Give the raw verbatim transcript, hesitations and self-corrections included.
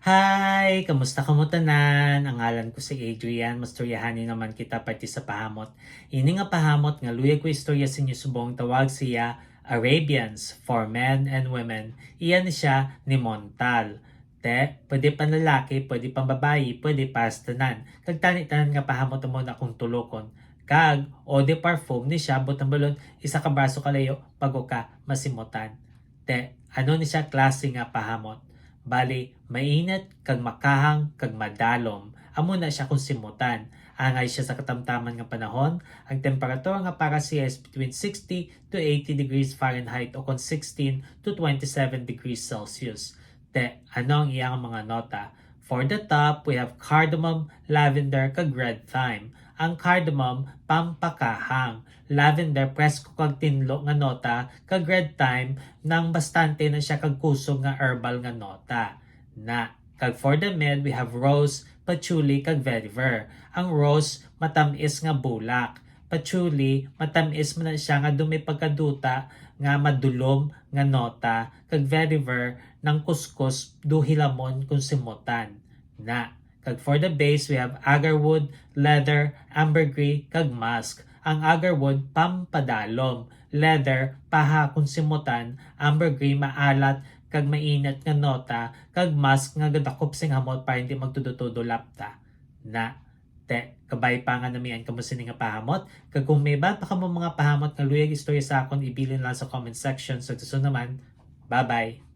Hi! Kamusta kamo tanan? Ang ngalan ko si Adrian. Mastoryahanay naman kita parte sa pahamot. Ini nga pahamot nga luyag ko istorya sa inyo subong tawag siya Arabians for Men and Women. Iya ni siya ni Montal. Te, pwede panlalaki, pwede pambabayi, pwede para sa tanan. Kag tani tanan nga pahamot amo na akong tulokon. Kag eau de parfum ni siya, butang balon, isa ka braso kalayo, bago ka masimutan. Te, ano ni siya klase nga pahamot? Bali, mainit, kag makahang, kag madalom. Amo na siya kung simutan. Angay siya sa katamtaman nga panahon, ang temperatura nga para siya is between sixty to eighty degrees Fahrenheit o kon sixteen to twenty-seven degrees Celsius. Te, ano ang iyang mga nota? For the top, we have cardamom, lavender, kag red thyme. Ang cardamom, pampakahang. Lavender, presko kag tinlo nga nota, kag red thyme, nang bastante na siya kag kusog nga herbal nga nota. Na, kag for the mid, we have rose, patchouli, kag vetiver. Ang rose, matamis nga bulak. Patchouli, matamis man na siya nga daw may pagkaduta nga madulom nga nota, kag vetiver, nang kuskus, daw hilamon kung simutan. Na, kag for the base, we have agarwood, leather, ambergris, kag musk. Ang agarwood, pampadalom. Leather, paha kung simutan. Ambergris, maalat kag mainit nga nota. Kag musk nga gadakop sing hamot para hindi magtudo-tudo lapta. Na, te, kabay pa nga namian kamo sini nga pahamot. Kag kung may iban pa kamo mga pahamot nga luyag istorya sa akon, ibilin lang sa comment section. Sa susunod naman, bye-bye!